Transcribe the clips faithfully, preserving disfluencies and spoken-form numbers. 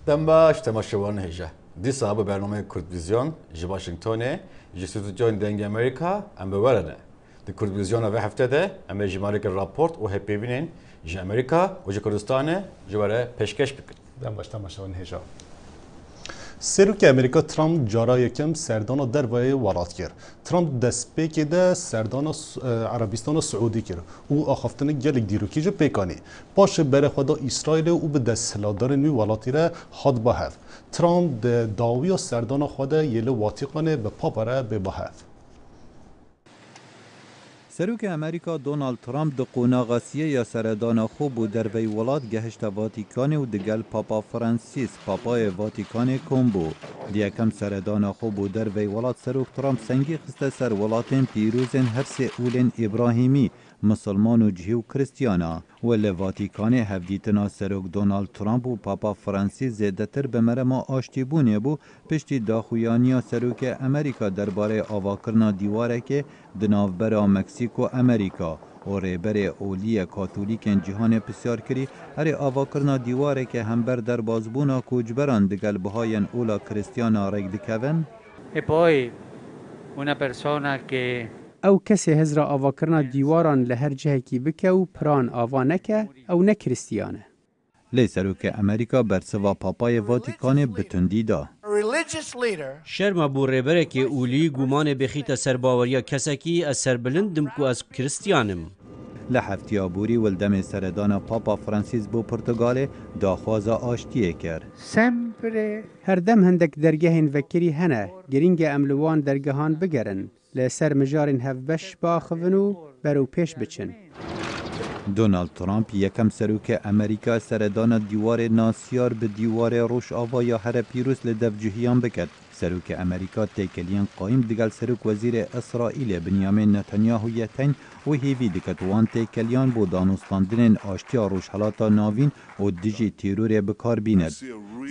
Dem baş temaşevanên hêja. Dîsa bi bernameyê Kurdvizyon ji Washingtonê, ji stûdyoyên Dengê Amerîka em bi we re ne. Di Kurdvizyona vê hefte de em ê ji maleke raport û hevpeyvînên ji Amerîka û ji Kurdistanê ji we re pêşkêş bikin. Dem baş temaşevanên hêja. Serokê Amerîka Trump cara yekem serdana derveyê welat kir. Trump destpêkê de serdana Su-, e, Erebistana Siûdî kir û axaftinek gelek dîrokî jî pêk anî. Paşê berê xwe da Îsraîlê û bi desthilatdarên wî welatî re hat ba hev. Trump di dawiya serdana xwe de yê li Watîkanê bi Papa re bê ba hev. Serokê Amerîka Donald Trump di qonaxa siyê ya seredana xwe bo derveyî welat gehişte Vatîkanê û digel Papa Francis, Papayê Vatîkanê kom bû. Di yekem seredana xwe bo derveyî welat Serok Trump sengî xiste ser welatên pîrozên her sê olên Îbrahîmî, Misilman û cihî û Kristiyana. Û li Vatîkanê hevdîtina Serok Donald Trump û Papa Francis zêdetir bi merema aştîbûnê bû, piştî daxuyaniya Serokê Amerîka derbarê avakirina dîwarekê di navbera Meksîk û Amerîka û rêberê olî yê Katolîkên cîhanê pisyar kirî, erê avakirina dîwarekê hember derbazbûna koçberan digel bihayên ola Kristiyana rêk dikevin? E poi una persona che Ew kesê hizra avakirina dîwaran li her cihekî bike û piran ava neke, ew ne Kristiyan e. Lê Serokê Amerîka bersiva Papayê Vatîkanê bi tundî da. A religious leader Şerm e bo rêberekê olî gumanê bixîte ser baweriya kesekî, ez serbilind im ku ez Kristiyan im. Li heftiya borî û li demê seredana Papa Francis bo Portugalê daxwaza aştiyê kir. Sempre Her dem hindek dergehên vekirî hene, girîng e em li wan dergehan bigerin, li ser mijarên hevbeş biaxivin û berewpêş biçin. Donald Trump yekem serokê Amerîka seredana dîwarê nasiyar bi dîwarê Rojava ya here pîroz li dev cihiyan biket. Serokê Amerîka têkiliyên qayîm digel Serokwezîrê Îsraîlê Binyamin Netanyahu ye teyn û hêvî diket wan têkiliyan bo danûstandinên aştiya Rojhelata Navîn û dijî terorê bi kar bînin.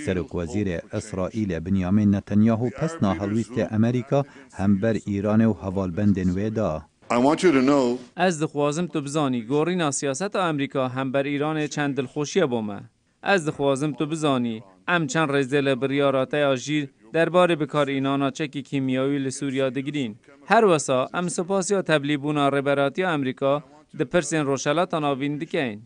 Serokwezîrê Îsraîlê Binyamin Netanyahu pesna helwîstê Amerîka hember Îranê û hevalbendên wê da. I want you to know Ez dixwazim tu bizanî, gorîna siyaseta Amerîka hember Îranê çend dilxweşî ye bo me. Ez dixwazim tu bizanî, em çend rêzê li biryara te ya jîr derbarê bikarînana çekî kîmyawî li Sûriya digirîn. Her wesa em sipasiya tevlîbûna Rêberatiya Amerîka di pirsên Rojhelata Navîn dikeyn.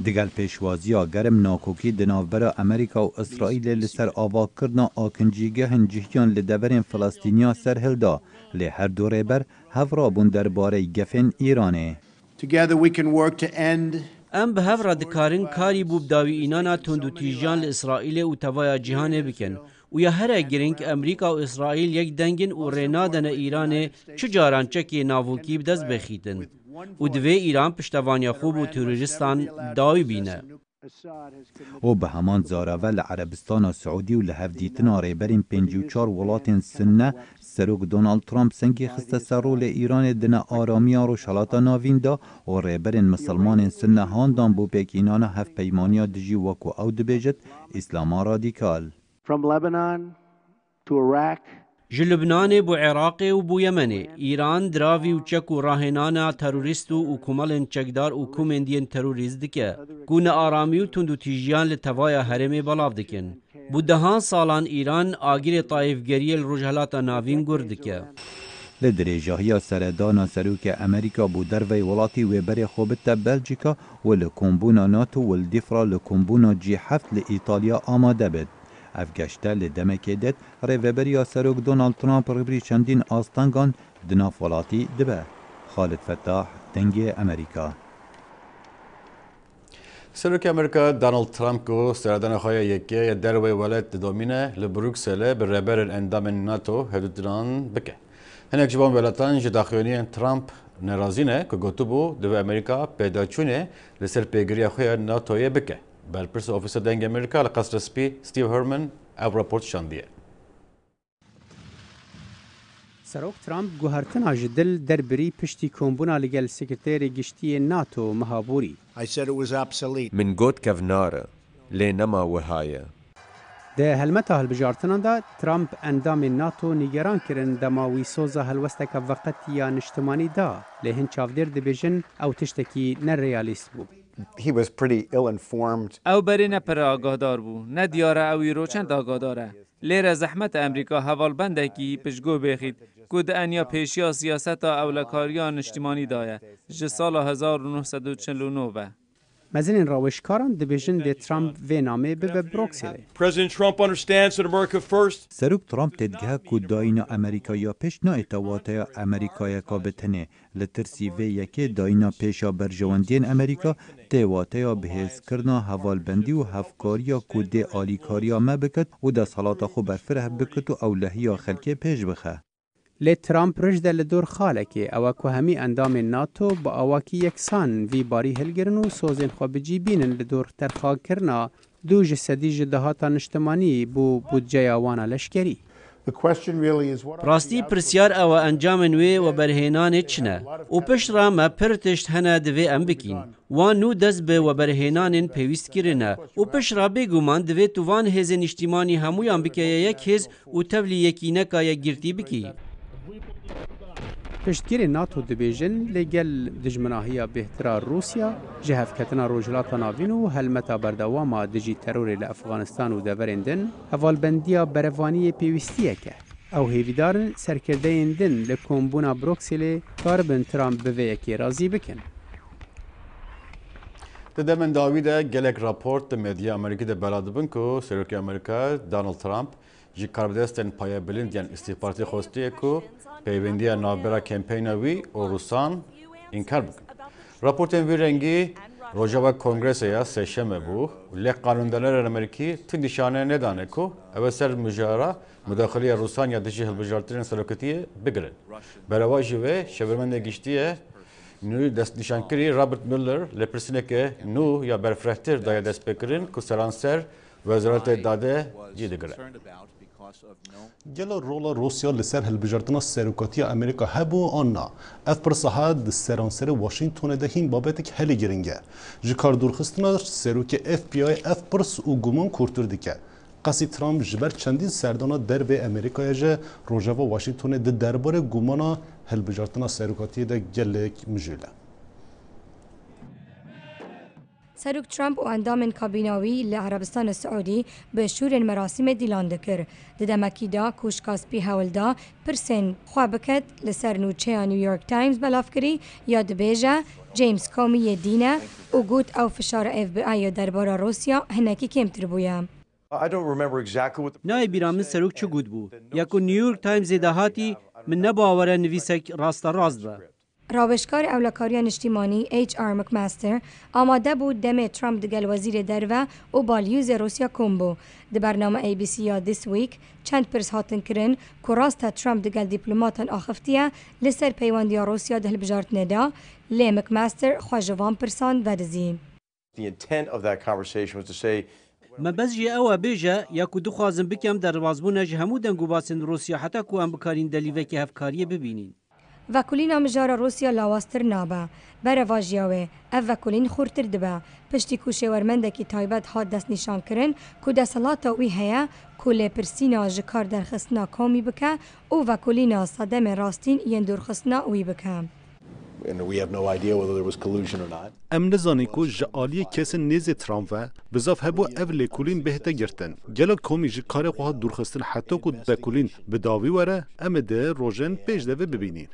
Digel pêşwaziya germ nakokî di navbera Amerîka û Îsraîlê li ser avakirina akincîgehên cihiyan li deverên Filistîniya ser hilda, lê her du rêber hev rabûn derbarey gefên Îranê. Together we can work to end Em bi hev re dikarin karî bo bidawî înana tundûtîjiyan li Îsraîlê û tevaya cîhanê bikin. Û ya here girîng, Amerîka û Îsraîl yek deng in û rê nadene Îranê çi caran çekê navokî bi dest bixîtin. Û divê Îran piştevaniya xwe bo terorîstan dawî bîne. Û bi heman zareve li Erebistana Siûdî û li hevdîtina rêberên pêncî û çar welatên Sunne, Serok Donald Trump sengî xiste ser rolê Îranê di nearamiya Rojhelata Navîn de û rêberên misilmanên Sunne han dan bo pêkînana hevpeymaniya dijî wekû ew dibêjit, Îslama radîkal. From Lebanon to Iraq. Ji Lubnanê bo Iraqê û bo Yemenê, Îran diravî û çek û rahênana terorîst û, û komelên çekdar û komendiyên terorîst dike, ku nearamî û tundûtîjiyan li tevaya herêmê belav dikin. Bo dehan salan Îran agirê tayîfgeriyê li Rojhelata Navîn gur dike. Li dirêjahiya seredana Serokê Amerîka bo derveyî welatî wê berê xwe bite Belcîka û li kombûna NATO û li dîf re li kombûna G heft li Îtalya amade bit. Ev geşte li demekê dit rêveberiya Serok Donald Trump rêberî çendîn astengan di nav welatî dibe. Xalid Fetah, Dengê Amerîka. Serokê Amerîka Donald Trump ku seredana xwe ya yekê ya derveyî welat didomîne, li Brukselê bi rêberên endamên NATO hevdîtinan bike. Hinek ji van welatan ji daxuyaniyên Trump nerazî ne ku gotibû, divê Amerîka pêdaçûnê li ser pêgiriya xwe ya NATOyê bike. Berpirsê Ofîsa Dengê Amerîka li Qesra Spî, Steve Herman, ev raport şandiye. Serok Trump guhertina ji dil derbirî piştî kombûna li gel Sekreterê Giştî yê NATO meha borî. I said it was obsolete. Min got kevnar e, lê nema wiha ye. Di helmeta hilbijartinan de Trump endamên NATO nîgeran kirin dema wî soza helwesteke veqetî ya niştimanî da, lê hin çavdêr dibêjin ew tiştekî nereyalîst bû. He was pretty ill-informed. Ew berê ne pir agahdar bû. Ne diyar e ew îro çend agahdar e. Lêre zehmet e Amerîka hevalbendekî piştgo bêxît ku di enya pêşiya siyaseta ewlekariya niştimanî de ye. Ji sala hezar û neh sed û çil û neh ve. Mezinên rawêjkaran dibêjin lê Trump vê namê bibe Brokselê. President Trump understands that America first. Serok Trump têdigihe ku dayîna Amerîka ya pêş nayête wateya Amerîkayeka bi tenê. Li tirsî vê yekê dayîna pêşa berjewendiyên Amerîka tê wateya bihêzkirina hevalbendî û hevkariya ku dê alîkariya me bikit û desthilata xwe berfireh bikit û ewlehiya xelkê pêş bixe. Lê Trump rij de li dor xalekê, ew e ku hemî endamên NATO bi awakî yeksan vî barî hilgirin û sozên xwe bi cî bînin li dor terxankirina du ji sedî ji dahata niştimanî bo budceya wan a leşkerî. Rastî pirsyar ew e encamên wê weberhênanê çi ne û pişt re me pir tişt hene divê em bikîn. Wan nû dest bi weberhênanên pêwîst kirine û pişt re bêguman divê tu van hêzên niştîmanî hemûyan bikeye yek hêz û tevlî yekîneka yekgirtî bikî. Piştgirên NATO dibêjin, lê gel dijminahiya bêhtir a Rûsya, ji hevketina Rojhilata Navîn û helmeta berdewam a dijî terorê li Efxanistan û deverên din, hevalbendiya berevaniyê pêwîstiyek e. Ew hêvîdar in serkirdeyên din li kombûna Brokselê karibin Trump bi vê yekê razî bikin. Di demên dawî de gelek raport di medya Amerîkî de bela dibin ku Serokê Amerîka Donald Trump ji karbidestên payebilind yên îstîxbaratî xwestiye ku peyvendiya navbera kempeyna wî û Rûsan înkar bikin. Raportên vî rengî rojeva Kongresê ya Sêşemê bû, lê qanûndanerên Amerîkî tu nîşane nedane ku ew ê ser mijara mudaxiliya Rûsan ya dijî hilbijartinên seroketiyê bigirin. Berevajî wê, şêwirmendê giştî yê nû destnîşankirî Robert Mueller lêpirsîneke nû ya berfirehtir daye destpêkirin ku seranser Wezaretê Dadê cî digire. Gelo rola Rûsya li ser hilbijartina serokatiya Amerîka hebû an na? Ev pirsa ha di seranserê Washingtonê de hîn babetek helê giring e. Ji kar dûrxistina serokê F B I ev pirs û guman kûrtir dike. Qasî Trump ji ber çendîn serdana dervê Amerîkayê ji rojeva Washingtonê di derbarê gumana hilbijartina serokatiyê de gelek mijûl e. Serok Trump û endamên kabîna wî li Erebistana Siûdî bi şûrên merasîmê dîlan dikir. Di demekî de ku Şika Spî hewl da pirsên xwe biket li ser nûçeya New York Times belav kirî ya dibêje James Comey yê dîn e û got ew fişara F B I ya derbara Rûsya hinekî kêmtir bûye. Nayê bîra min serok çi gotbû. Ya ku New York Timesê de hatî, min ne bawer e nivîsek rasterast be. Rawêjkarê Ewlekariya Niştîmanî H R McMaster amade bû demê Trump digel Wezîrê Derve û balyozê Rûsya kom bû. Di bernama A B C ya This Week çend pirs hatin kirin ku rast e Trump digel dîplomatan axiftiye li ser peywendiya Rûsya di hilbijartinê de, lê McMaster xwe ji van pirsan vedizî. The intent of that conversation was to say, Mebest jî ew e bêje, ya ku dixwazim bikem derbazbûn e ji hemû dengûbasên Rûsya heta ku em bikarîn delîvekê hevkariyê bibînîn. Vekolîna mijara Rûsya lawaztir nabe. Berevajiya wê, ev vekolîn xurtir dibe. Piştî ku şêwermendekî taybet hat destnîşankirin ku desthilata wî heye ku lêpirsîna ji kar derxistina Comey bike û vekolîna sedemê rastîn yên dûrxistina wî bike. And we have no idea whether there was collusion or not. Em nizanin ku ji aliyê kesên nêzê Trump ve bizav hebû ev lêkolîn bihête girtin. Gelo Comey ji karê xwe hat dûrxistin heta ku vekolîn bi dawî were, em ê di rojên pêş de vê bibînîn.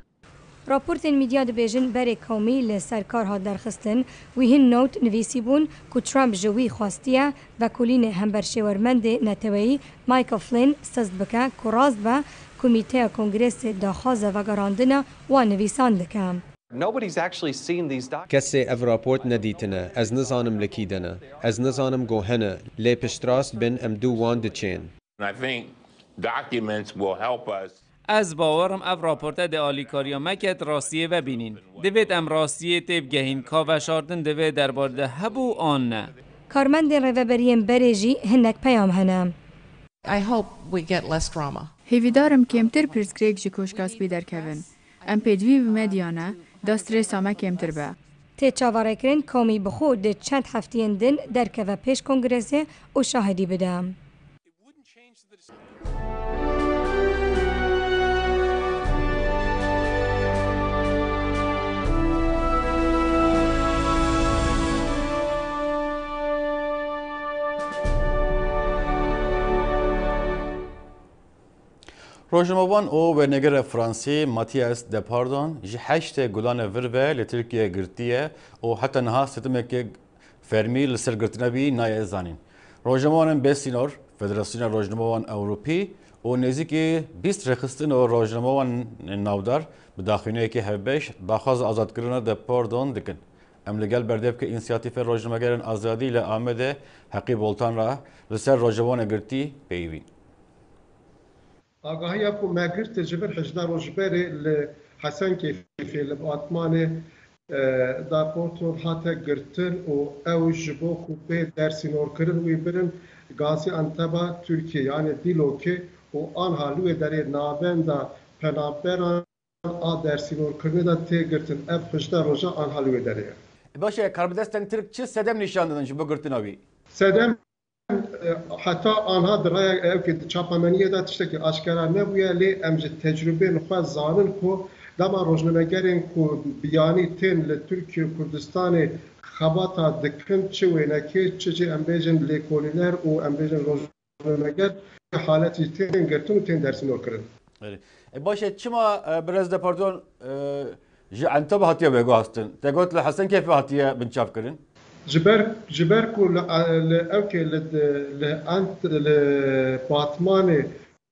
Raportên medya dibêjin berê Comey li ser kar hat derxistin, wî hin not nivîsîbûn ku Trump ji wî xwestiye vekolînê hember şêwermendê neteweyî Michael Flynn sizt bike ku rast be Komîteya Kongresê daxwaza vegerandina wan nivîsan dike. Nobody's actually seen these documents. Kesê ev raport nedîtine. Ez nizanim li kî de ne. Ez nizanim ku hene, lê piştrast bin em dû wan diçên. And I think documents will help us. Ez bawer im ev raporte dê alîkariya me ke di rastiyê vebînîn. Divêt em rastiyê têbigehîn ka veşartin divê derbar de hebû an ne. Karmendên rêveberiyên berê jî hinek peyam hene. I hope we get less drama. Hêvîdar im kêmtir pirsgirêk ji Koşka Spî derkevin. Em pêdivî bi medya ne, da stresa me kêmtir be. Tê çaverêkirin Comey bi xwe di çend heftiyên din derkeve pêş Kongresê û şahidî bide. Rojnamevan û wênegere Fransî Mathias Depardon ji heştê Gulanê vir ve li Tirkiye girtiye û heta niha sedemeke fermî li ser girtina wî nayê zanîn. Rojnamevanên bê sînor, Federasyona Rojnamevan Ewropî û nêzîkî bîst rêxistin û rojnamevan navdar bi daxuyaniyekî hevbeş daxwaza azadkirina Depardon dikin. Em li gel berdevkê Însiyatîfê Rojnamegerên Azadî li Amedê Heqî Boltan re li ser rojnamevanê girtî peyivîn. Agahiya ku me girt ji vir hejdeh roj berê li Hesenkeyfê li Batmanê, e, Depardon hate girtin û ew ji bo ku bê dersînorkirin wî birin Gaziantep'a Tirkiye, yanê Dîlokê û anha li wê derê navenda penaberan a dersînorkirinê de tê girtin. Ev hejdeh roja anha li wê derê ye. Baş e, karbidestên Tirk çi sedem nîşan didin ji bo girtina wî? Sedem, e, heta anha di raya ew ke di çapemeniyê de tiştekî aşkera nebûye, lê em ji tecrûbên xwe zanin ku dema rojnamegerên ku biyanî tên li Tirkiye û Kurdistanê xebata dikin, çi wênekê, çi jî em bêjin lêkolîner û em bêjin roj- rojnameger haletî tên girtin û tên dersînorkirin. Erê. E, baş e, çima, e, birêz Depardon, e, ji Entebê hatiye veguhastin? Te got li Hesenkeyfê hatiye binçavkirin? Ji ber, ji ber ku li, e, li ewkê li, li Ent-, li Batmanê,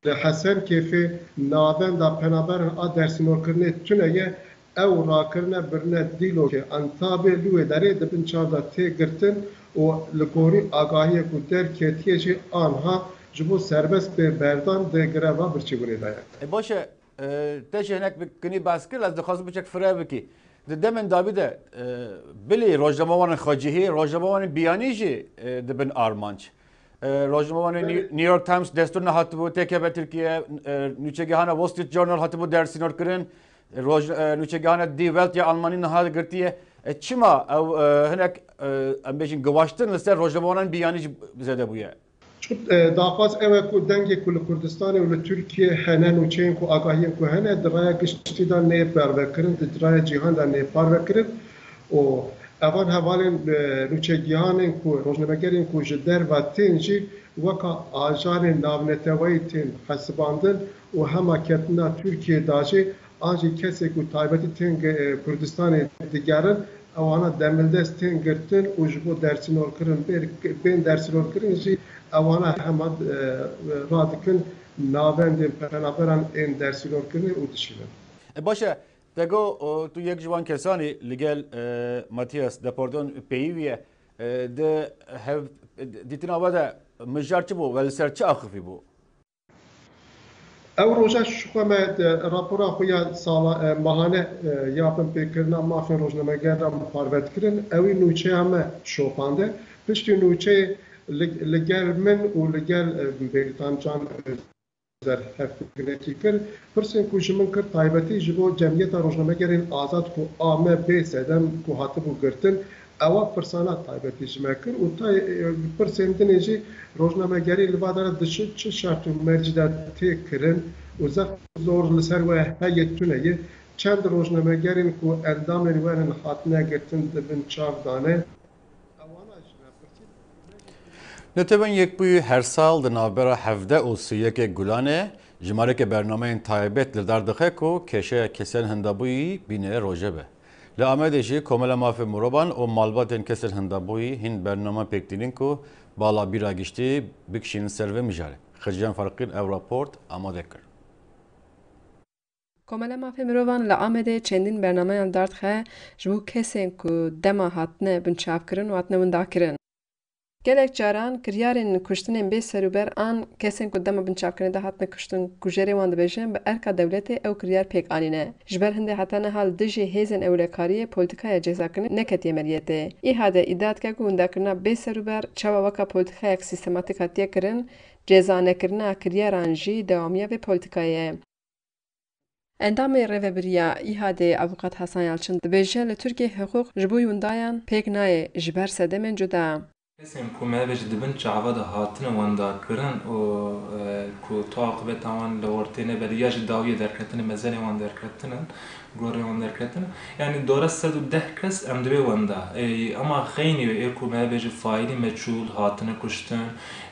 li Hesenkeyfê navenda penaberan a dersînorkirinê tune ye, ew rakirine birine Dîlokê, Entabê, li wê derê di bin çav de tê girtin û li gorî agahiyê ku derketiye jî anha ji bo serbest bê berdan di greva birçîbûnê de ye. E, baş e, e, te jî hinek bi kinî behs kir, ez dixwazim biçek fireh bikî. Di demên dabî de, e, bilî rojnamevanên xwecihî, rojnamevanên biyanî jî, e, dibin armanc. E, rojnamevanê New, New York Times destûr nehatibû, têkeve Tirkiye, e, nûçegihana Wall Street Journal hatibû dersînorkirin, e, roj-, e, nûçegihana Die Welt ya Almanî niha girtiye. E, çima ew, e, hinek, e, em bêjin giwaştin li ser rojnamevanan biyanî jî zêde bûye? Çut, e, daxwaz ew e ku dengê ku li Kurdistanê û li Tirkiye hene, nûçeyên ku agahiyên ku hene, di raya giştî de nê parvekirin, di raya cîhan de nê parvekirin û evan hevalên, e, nûçegihanên ku rojnamegerên ku ji derve tên jî weka ajanên navneteweyî tên hesibandin û hema ketina Tirkiye de jî an jî kesê ku taybetî tên ge-, e, Kurdistanê digerin, ewana demildest tên girtin û ji bo dersînorkirin bê-, bên dersînorkirin jî ewana hema, e, radikin navendên penaberan ên dersînorkirinê û dişînin. E, baş e, te got, o, tu yek ji wan kesan î li gel, e, Mathias Depardon peyivî ye. E, di hev, dîtina we de mijar çi bû? We li ser çi axifî bû? Ew roja ji xwe me, e, rapora xwe ya sala, e, mahane, e, ya binpêkirina mafên rojnamegeran parve dikirin. Ewî nûçeya me şopande. Piştî nûçeyê li, li gel min û li gel, e, Bêgdan Can Özer hevpêkinekî kir. Pirsên ku ji min kir taybetî ji bo Cemiyeta Rojnamegerên Azad ku A M B sedem ku hatibû girtin, ewa pirsana taybetî ji me kir û tay-, pirsên dinê jî rojnamegerî li va dera di çi, çi şert û mercî de tê kirin û zef û zor li ser we heye tune ye. Çend rojnamegerên ku endamên we rin hatine girtin di bin çav de ne. Ewana ji me pirsî. Netewên Yekbûyî her sal di navbera hevdeh û sî yekê Gulanê jimareke bernameyên taybet li dar dixe ku kêşeya kesên hindabûyî bîne rojeve. Li Amedê jî Komela Mafê Mirovan û Malbatên Kesên Hindabûyî hîn bername pêk tînin ku bala bîra giştî bikişînin ser vê mijarê. Xecîyan Farqîn ev raport amade kir. Komela Mafê Mirovan li Amedê çendîn bernameyan dardixe ji bo kesên ku dema hatine binçavkirin û hatine windakirin. Gelek caran kiryarên kuştinên bê serûber an kesên ku dema binçavkirinê de hatine kuştin kujerê wan dibêjin, bi erka dewletê ew kiryar pêk anîne. Ji ber hindê heta niha li dijî hêzên ewlekariyê polîtîkaya cezakirinê neketiye meriyetê. Îhade îdia dike ku windakirina bê serûber çawa weka polîtîkayek sîstematîk hatiye kirin, ceza nekirina kiryaran jî dewamiya vê polîtîkayê ye. Endamê Rêvebiriya Îhadê Avûkat Hasan Yalçin dibêje, li Tirkiyê hiqûq ji bo windayan pêk nayê ji ber sedemên cuda. Kesên ku me bêje di bin çava de hatine wendakirin û, e, ku tu aqibeta wan li ortê nebe, ya ji dawiyê derketine, mezelê wan derketine, gorê wan derketine. Yani dora sed û deh kes em di wê wenda. E, ama xeynî ê ku me bêje faîlî meçhûl hatine kuştin,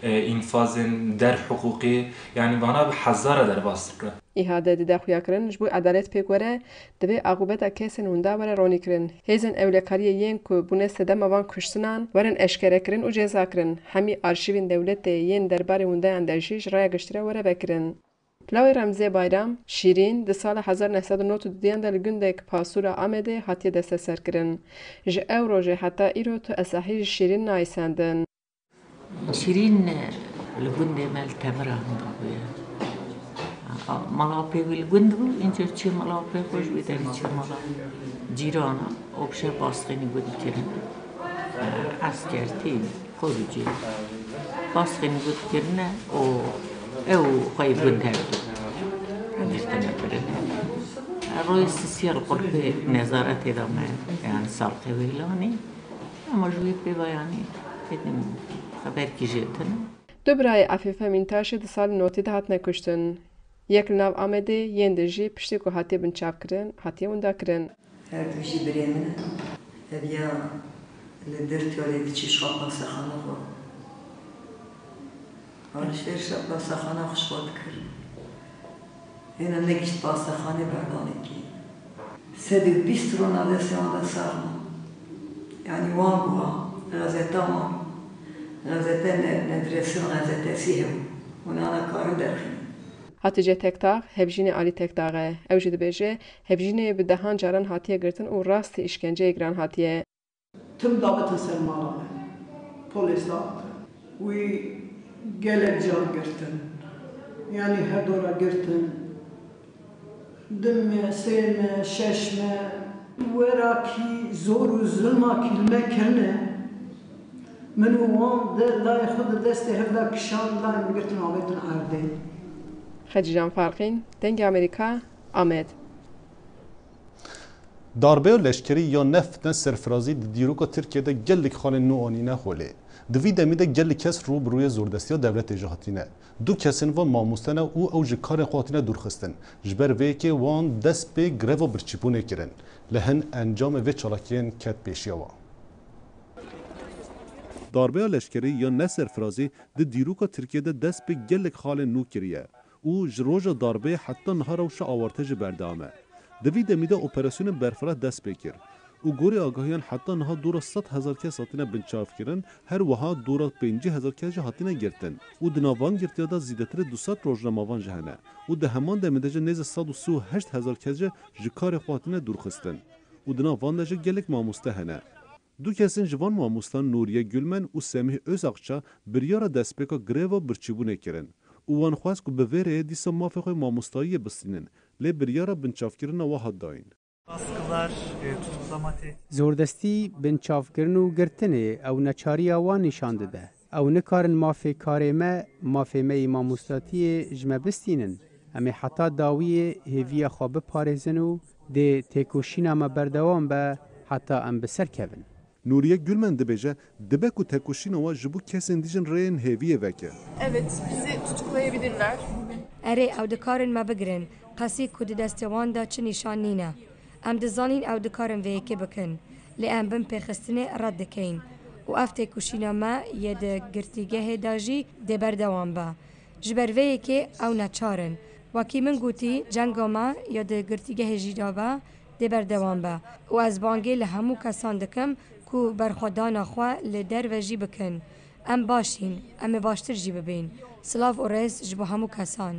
e, înfazên der hiqûqî, yani vana bi hezara derbas dike. Îhade dide xuyakirin ji bo edalet pêk were, divê aqûbeta kesên winda were ronîkirin. Hêzên ewlekariyê yên ku bûne sedema van kuştinan werin eşkerekirin û cezakirin. Hemî arşîvên dewletê yên derbarê windayan de jî ji raya giştî re were vekirin. Lawê Remzê Bayram, Şîrîn, di sala hezar neh sed û nod û duyan de li gundek Pasûra Amedê hatiye desteserkirin. Ji ew rojê heta îro tu esahî ji Şîrîn nayê sendin. Şîrîn li gundê me li Temira hinda bûye. Mala apê wî li gund bû, înca çi mala apê xwe ji wî derî çi mala cîrana, opşe basxînî gund kirin. Esker tî, xwe bi cî. Basxînî gund kirine û ew xwe yê gund her du girtine birine. Royê sisiya li qulpê nezaretê de me, yani salqê wî lanî. Ama ji wî pê ve, yanî, dedim, xeberkî jê tune. Du birayê Efîfe Mîntaşê di salên notî de hatine kuştin. Yek li nav Amedê, yên din jî piştî ku hatiye binçavkirin, hatiye windakirin. Her du jî birê min in. Heviya li Dirtiyolê diçî ji xwe pasexana xwe. Alişverişa pasexana xwe ji xwe dikir. Hêna negihîşt pasexanê berdanê kir. Sed û bîst rona destê wan de sax bû. Yanî wan bû ha, xezeta wan. Xezete ne-, nedresin, xezete sî hebû. Hûn ana karin derxînin. Hatice Tektax, hevjînê Alî Tektax e. Ew jî dibêje, hevjînê bi dehan caran hatiye girtin û rastî îşkenceyê giran hatiye. Tim dabetin ser mala me. Polês dabetin. Wî gelek car girtin. Yanî her dora girtin. Du me, sê me, şeş me. Werakî zor û zulmakî li me kirine. Min û wan de layê xwe di destê hev de kişand, layê min girtin avêtin erdê. Xecîcan Farqîn, Dengê Amerîka, Amed. Darbeya leşkerî ya neft ne serfirazî di dîroka Tirkiyê de gelek xalên nû anîne holê. Di vî demî de gelek kes rû bi rûyê zordestiya dewletê jî hatîne. Du kesên van mamoste ne û ew ji karên xwe hatine dûrxistin. Ji ber vê yekê wan dest pê greva birçîbûnê kirin. Li hin encamê vê çalakiyên ket pêşiya wan. Darbeya leşkerî ya ne serfirazî di dîroka Tirkiyê de dest pê gelek xalên nû kiriye û ji roja darbeyê heta niha rewşa awarte jî berdewam e. Di vî demî de operasyonên berfireh dest pê kir û gorî agahiyan heta niha dora sed hezar kes hatine binçavkirin, her wiha dora pêncî hezar kes jî hatine girtin û di nav van girtiya de zêdetirê du sed rojnamevan jî hene û di heman demê de jî nêzî sed û sî û heşt hezar kes jî ji karê xwe hatine dûrxistin û di nav van de jî gelek mamoste hene. Du kesên ji van mamostan Nuriye Gülmen û Semîh Özakça biryara destpêka greva birçîbûnê kirin û wan xwest ku bi vê rêyê dîsa mafê xwe mamostayiyê bistînin, lê biryara binçavkirina wa hat dayîn. Baskılar, e, tutuklama te- Zordestî, binçavkirin û girtinê ew neçariya wan nîşan dide. Ew nikarin mafê karê me, mafê me yê mamostatiyê ji me bistînin. Em ê heta dawiyê hêviya xwe biparêzin û dê têkoşîna me berdewam be heta em bi ser kevin. Nuriye Gülmen dibêje, dibe ku têkoşîna we ji bo kesên dî jî rêyên hêviyê veke. Evet, bizi tutuklayabilirler. Erê, ew dikarin me bigirin. Qasî ku di destê wan de çi nîşan nîne. Em dizanîn ew dikarin vê yekê bikin. Lê em bin pêxistinê red dikeyin. Û ev têkoşîna me yê di girtîgehê de jî dê berdewam be. Ji ber vê yekê ew neçar in. Wekî min gotî, cenga me ya di girtîgehê jî de be, dê berdewam be. Û ez bangê li hemû kesan dikim ku berxwedana xwe li derve jî bikin. Em baş în, em ê baştir jî bibên. Silav û rêz ji bo hemû kesan.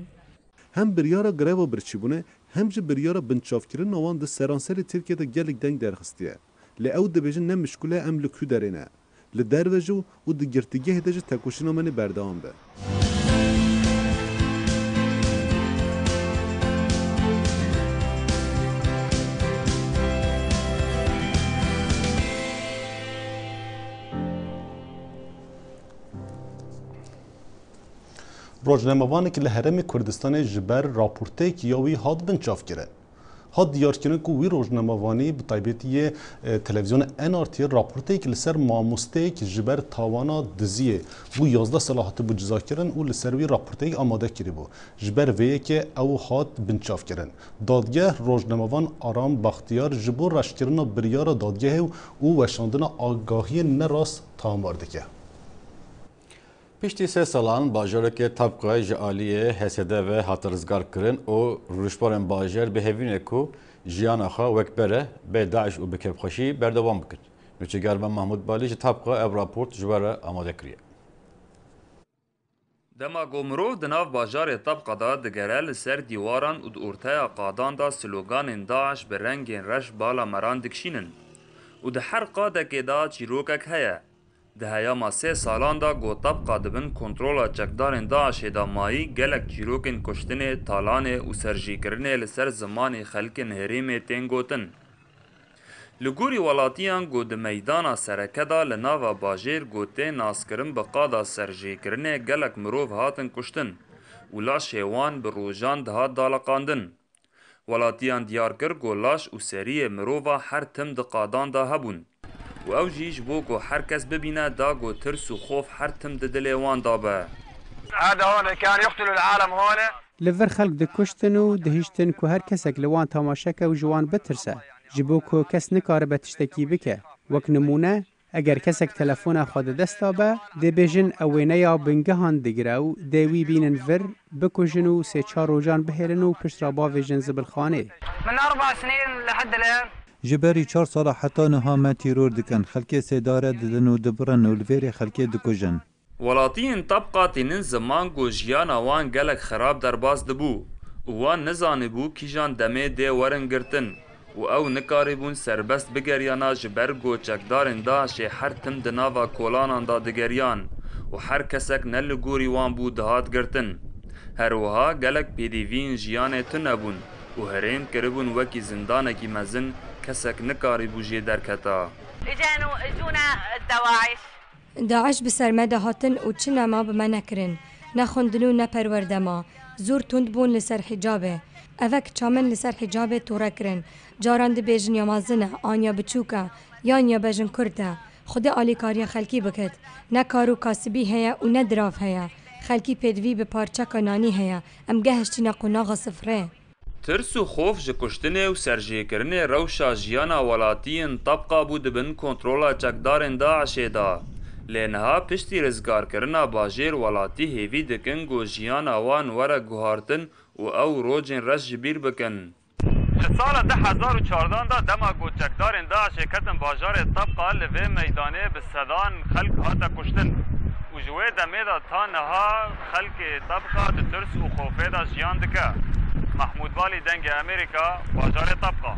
Hem biryara greva birçîbûnê, hem jî biryara binçavkirina wan di seranserê Tirkiyê de gelek deng derxistiye. Lê ew dibêjin ne mişkule em li ku derê ne. Li derve jî û di girtîgehê de jî têkoşîna me nê berdewam be. Rojnamevanek li Herêmê Kurdistanê ji ber raporteyekî ya wî hat binçavkirin. Hat diyarkirin ku wî rojnamevanî, bi taybetî yê, e, televîzyona N R T raporteyek li ser mamosteyek ji ber tawana diziyê bû yazdeh sala hatibû cizakirin û li ser wî raporteyek amade kiribû. Ji ber vê yekê ew hat binçavkirin. Dadgeh rojnamevan Aram Baxtiyar ji bo reşkirina biryara dadgehê û weşandina agahiyên nerast tamar dike. Piştî sê salan bajarekê Tabqa ji aliyê H S D ve hate rizgarkirin û rûniştbarên bajêr bi hêvî ne ku jiyana xwe wek bere bê DAIŞ û bi kêfxweşî berdewam bikin. Nûçeger me Mahmûd Balî ji Tabqa ev raport ji we re amade kiriye. Dema ku mirov di nav bajarê Tabqa de digere, li ser dîwaran û di orteya qadan de sloganên DAIŞ bi rengên reş bala me re dikişînin û di her qadekê de çîrokek heye. Di heyama sê salan de ku Tabqa di bin kontrola çekdarên DAIŞê de mayî, gelek çîrokên kuştinê, talanê û serjêkirinê li ser zimanê xelkên herêmê tên gotin. Li gorî welatiyan ku di meydana sereke de li nava bajêr ku tê naskirin bi qada serjêkirinê gelek mirov hatin kuştin û laşê wan bi rojan dihat daleqandin. Welatiyan diyar kir ku laş û seriyê mirova her tim di qadan de hebûn û ew jî ji bo ku her kes bibîne da ku tirs û xof her tim di dilê wan de be. هذا هون كان يقتل العالم هون. Li vir xelk dikuştin û dihiştin ku her kesek li wan tamaşe ke û ji wan bitirse, ji bo ku kes nikaribe tiştekî bike. Wek nimûne, eger kesek telefona xwe di desta be, dê bêjin ew wêneya bingehan digire û dê wî bînin vir, bikujin û sê çar rojan bihêlin û pişt re bavêjin zibilxanê. من أربع سنين لحد الآن. Ji berî çar sala heta niha me tîror dikin, xelkê sêdare didin û dibirin û li vêrê xelkê dikujin. Welatiyên Tabqa tînin ziman ku jiyana wan gelek xirab derbas dibû û wan nizanibû kîjan demê dê werin girtin û ew nikaribûn serbest bigeriyana ji ber ku çekdarên DAIŞê her tim di nava kolanan de digeriyan û her kesek ne li gorî wan bû dihat girtin. Her wiha gelek pêdiviyên jiyanê tune bûn û herêm kiribûn wekî zindanekî mezin, kesek nikaribû jê derketa. اجانو اجونا الدواعش. DAIŞ bi ser me de hatin û çi nema bi me nekirin. Ne xwendin û ne perwerde ma. Zor tund bûn li ser hicabê. Evek çamin li ser hicabê tore kirin. Caran dibêjin ya mezin e, an ya biçûk e, yan ya bejin kurt e. Xwedê alîkariya xelkî bikit. Ne kar û kasibî heye û ne dirav heye. Xelkî pêdivî bi parçeka nanî heye. Em gehiştîne qonaxa sifrê. Tirs û xof ji kuştinê û serjêkirinê rewşa jiyana welatiyên Tabqa bû di bin kontrola çekdarên DAIŞê de. Lê niha piştî rizgarkirina bajêr welatî hêvî dikin ku jiyana wan were guhartin û ew rojên reş ji bîr bikin. Li sala du hezar û çardeh de dema ku çekdarên DAIŞê ketin bajarê Tabqa, li vê meydanê bi sedan xelk hate kuştin û ji wê demê de ta niha xelkê Tabqa di tirs û xofê de jiyan dike. Mahmûd Balî, Dengê Amerîka, bajarê Tabqa.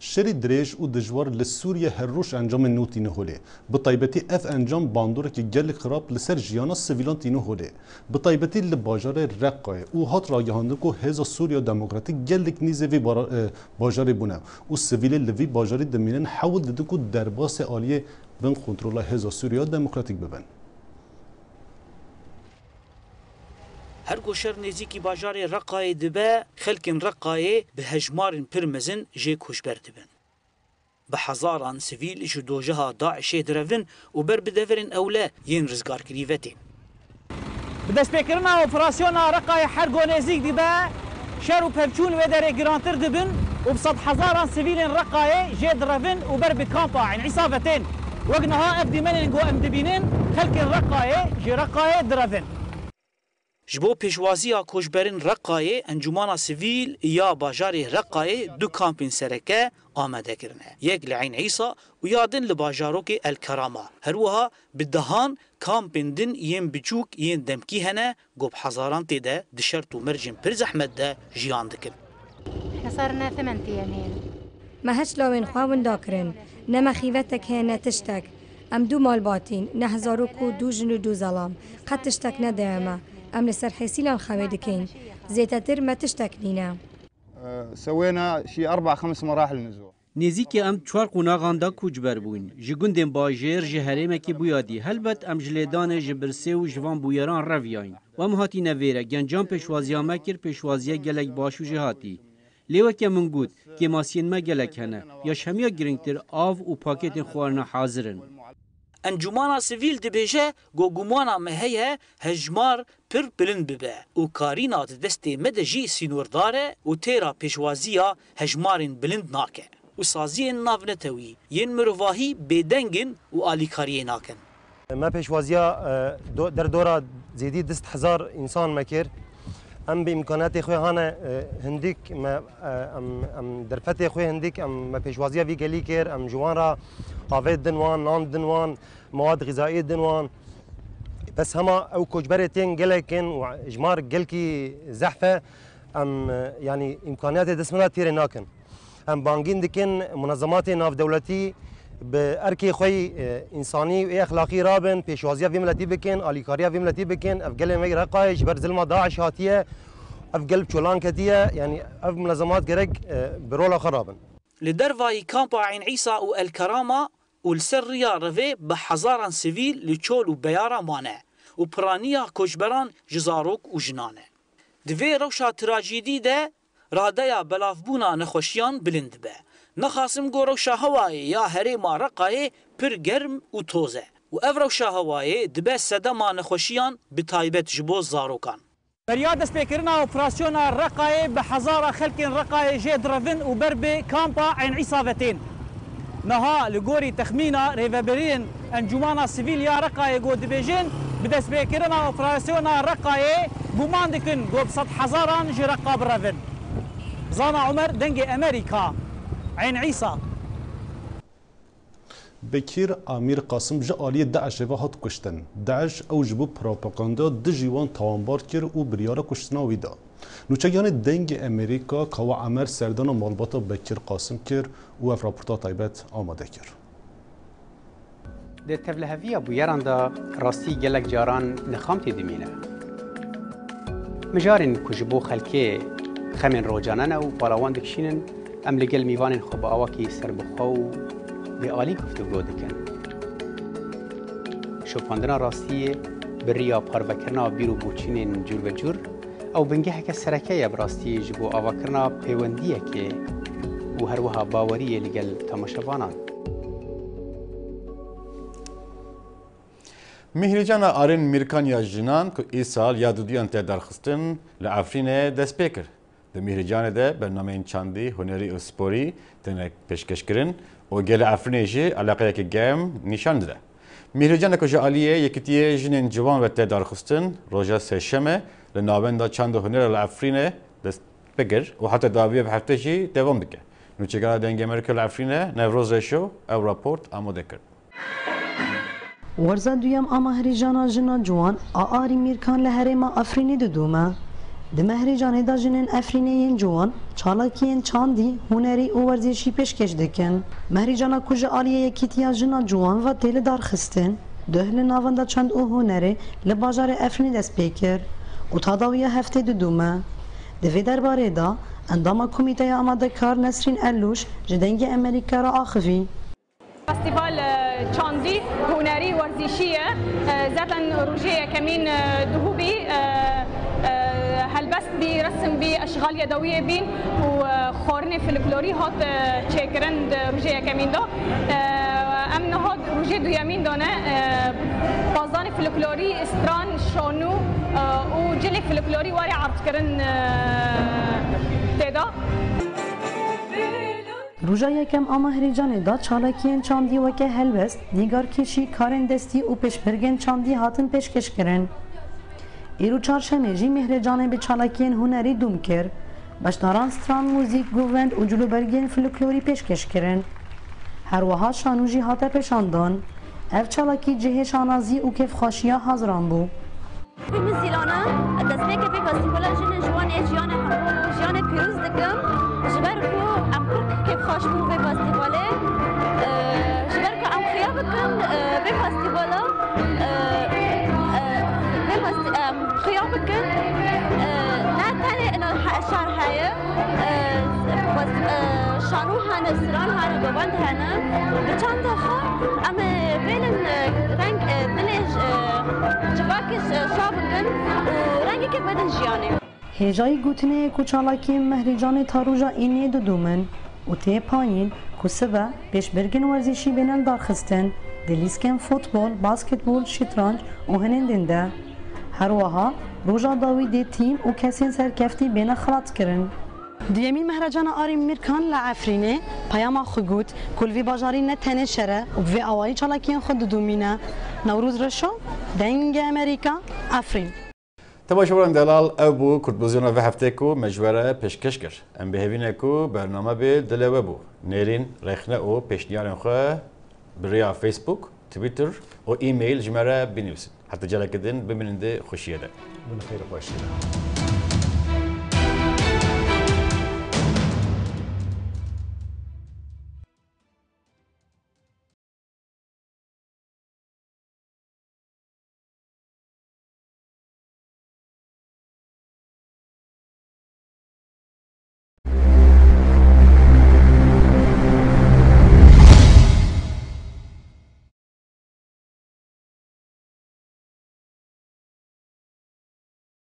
Şerî dirêj û dijwar li Sûriye her roj encamên nû tîne holê. Bi taybetî ev encam bandorekî gelek xirab li ser jiyana sivîlan tîne holê. Bi taybetî li bajarê Reqayê û hat ragihandin ku Hêza Sûriya Demokratîk gelek nîzê vî bara-, e, bajarê bûne û sivîlê li vî bajarî dimînin hewl didin ku derbasê aliyê bin kontrola Hêza Sûriya Demokratîk bibin. Her ku şer nêzîkî bajarê Reqayê dibe, xelkên Reqayê bi hejmarên pir mezin jê koçber dibin. Bi hezaran sivîl ji dojeha DAIŞê direvin û ber bi deverên ewle yên rizgarkirî ve tên. Bi destpêkirina operasyona Reqayê her go nêzîk dibe, şer û pevçûn wê derê girantir dibin û bi sedhezaran sivîlên Reqayê jê direvin û ber bi kampa Eyn Îsa ve tên. Wek niha ev dîmenên ku em dibînin, xelkên Reqayê ji Reqayê direvin. Ji bo pêşwaziya koçberên Reqayê, Encûmana Sivîl ya bajarê Reqayê du kampên sereke amade kirine. Yek li Eyn Îsa û ya din li bajarokê El Kerama. Her wiha bi dehan kampên din yên biçûk yên demkî hene, ku bi hezaran tê de di şert û mercên pir zehmet de jiyan dikin. حصرنا ثمان أيام هنا. Me hiç lawên xwe winda kirin. Ne me xîvetek heye ne tiştek. Em du malbatîn, neh zarok û du jin û du zelam. Qet tiştek nedeye me. Em li ser hêsîlan xewê dikin. Zêdetir me tiştek nîne. سوينا شي أربع خمس مراحل نزوح. Nêzîkî em çar qonaxan de koçber bûyn. Ji gundên bajêr, ji herêmekî bûyadî. Helbet em ji lêdanê, ji birsê û ji van bûyeran reviyayîn. Û em hatîne vêre. Gencan pêşwaziya me kir, pêşwaziya gelek baş û jêhatî. Lê weke min got, kêmasiyên me gelek hene. Ya ji hemiya girîngtir av û pakêtên xwarina hazir in. Encûmana Sivîl dibêje, ku gumana me heye, hejmar pir bilind bibe û karîna di destê me de jî sînordar e û têra pêşwaziya hejmarên bilind nake û saziyên navnetewî yên mirovahî bêdeng in û alîkariyê nakin. Me pêşwaziya, e, do-, derdora zêdî du sed hezar însan me kir. Em bi îmkaniyatê xwe hane, e, hindîk me, e, em, em derfetê xwe hindîk em me pêşwaziya vî gelî kir. Em ji wan re avê din wan, nan din wan, mewad xîzayî din wan. Bes hema ew koçberê tên gelek in û ejmar gelkî zehf e. Em, e, yanî îmkaniyatê dest me de têrê nakin. Em bangîn dikin munezematê navdewletî bi erkê xwe yî, e, însanî û ê exlaqî rabin, pêşwaziya vê miletî bikin, alîkariya vê miletî bikin. Ev gelê me Reqayê ji ber zilma DAIŞ hatiye, ev gel bi çolan ketiye, yanî ev munezemat gerek, e, bi rola xwe rabin. Li dervayî kampa Eyn Îsa û El Kerama û li ser riya revê bi hezaran sivîl li çol û beyara mane û piraniya koçberan ji zarok û jinan e. Di vê rewşa trajîdî de radeya belavbûna nexweşiyan bilind dibe. Nexasim ku rewşa hewayê ya herêma Reqayê pir germ û toz e û ev rewşa hewayê dibe sedema nexweşiyan, bi taybet ji bo zarokan. Beriya destpêkirina operasyona Reqayê bi hezara xelkên Reqayê jê direvin û ber bi kampa Eyn Îsa ve tên. Niha li gorî texmîna rêvebiriyên Encûmana Sivîl ya Reqayê ku dibêjin, bi destpêkirina operasyona Reqayê guman dikin ku bi sed hezaran ji Reqa birevin. Zana Omer, Dengê Emerîka, Eyn Îsa. Bekîr Amîr Qasim ji aliyê DAIŞê ve hat kuştin. DAIŞ ew ji bo propaganda dijî wan tawanbar kir û biryara kuştina wî da. Nûçegiyanê Dengê Emerîka Kawa Emer serdana malbata Bekîr Qasim kir û ev raporta taybet amade kir. Di tevliheviya bûyeran de rastî gelek caran nixam tê dimîne. Mijarên ku ji bo xelkê xemên rojane ne û pala wan dikişînin, em li gel mîvanên xwe bi awakî serbixwe û bêalî guftûgo dikin. Şopandina rastiyê bi riya parvekirina bîr û boçûnên cûr be cûr, ew bingeheke sereke ye bi rastî ji bo avakirina pêwendiyekê û her wiha baweriyê li gel temaşevanan. Mîhrîcana Arîn Mîrkan ya jinan ku îsal ya duduyan tê darxistin li Efrînê dest pê kir. Di Mîhrîcanê de bernameyên çandî, hunerî û sporî têne pêşkêşkirin û gelê Efrînê jî eleqeyeke germ nîşan dide. Mîhrîcanê ku ji aliyê Yekîtiyê Jinên Ciwan ve tê darxistin, roja Sêşemê li Navenda Çand û Hunera li Efrînê dest pê kir û heta dawiya bi heftê jî devam dike. Nûçegana Dengê Amerîka li Efrînê Newroz Reşo ev raport amade kir. Werza duyem a Mehrîjana Jina Ciwan a Arî Mîrkan li herêma Efrînê didome. Di Mehrîjanê de jinên Efrînê yên ciwan çalakiyên çandî, hunerî û werzîşî pêşkêş dikin. Mehrîjana ku ji aliyê Yekîtiya Jina Ciwan ve tê lidarxistin, duh li Navenda Çand û Hunerê li bajarê Efrînê dest pê kir û ta dawiya heftê didome. Di vê derbarê de endama komîteya amadekar Nesrîn Ellûş ji Dengê Amerîka re axivî. Festîval, e, çandî, hunerî, werzîşî ye. E, zaten rojê yekemîn, e, duhû bî, e, e, helbest bî, resim bî, eşxal yedewiyê bîn û, e, xwarinê folklorî hat, e, çêkirin di rojê yekemîn de. E, em niha rojê duyemîn de ne, e, bazanê folklorî, stran, şanû, e, û cilê folklorî were erdkirin, e, tê de. Roja yekem a Mehrêcanê de çalakiyên çandî weke helbest, nîgarkêşî, karên destî û pêşmergên çandî hatin pêşkêşkirin. Îro çarşemê jî Mehrêcanê bi çalakiyên hunerî dûm kir. Beşdaran stran, muzîk, govend û cilûbergên folklorî pêşkêş kirin. Her wiha şanû jî hate pêşandan. Ev çalakî cihê şanazî û kêfxweşiya Haziran bû. Min zîlane, destpêkê vê festîvala jinên ji wan ê jiyanê hemû jiyanê pîroz dikim. Ji ber ku em pir kêfxweş bûn vê festîvalê. Ji ber ku em xuya bikin, vê festîvala, vê festî-, em xuya bikin, ne tenê ina he-, şar heye, e, wez-, e, şanû hene, stran hene, govend hene. Bi çanda xwe em ê vêlin, e, reng, e, dilê, e, civakê, e, şa bikin û rengekê bidin jiyanê. Hêjayî gotinê ye ku çalakiyên Mehrîcanê ta roja Înê didûmin û tê payîn ku sibe pêşbirgên werzîşî bêne lidarxistin di lîskên futbol, basketbol, şitranc û hinên din de. Her wiha roja dawî dê tîm û kesên serkeftî bêne xelatkirin. Duyemîn Mehracana Arîn Mîrkan li Efrînê peyama xwe got ku li vî bajarî ne tenê şer e û bi vê awayî çalakiyên xwe didûmîne. Newroz Reşo, Dengê Amerîka, Efrîn. Temaşevaran delal, ew bû kurdboziyona vê heftê ku me ji we re pêşkeş kir. Em bi hêvî ne ku bername bê dilê we bû. Nêrîn, rexne û pêşniyarên xwe bi rêya Facebook, Twitter û e-mail ji me re binivîsin. Heta careke din bimînin di xweşiyê de. Bin xêr û xweşiyê de.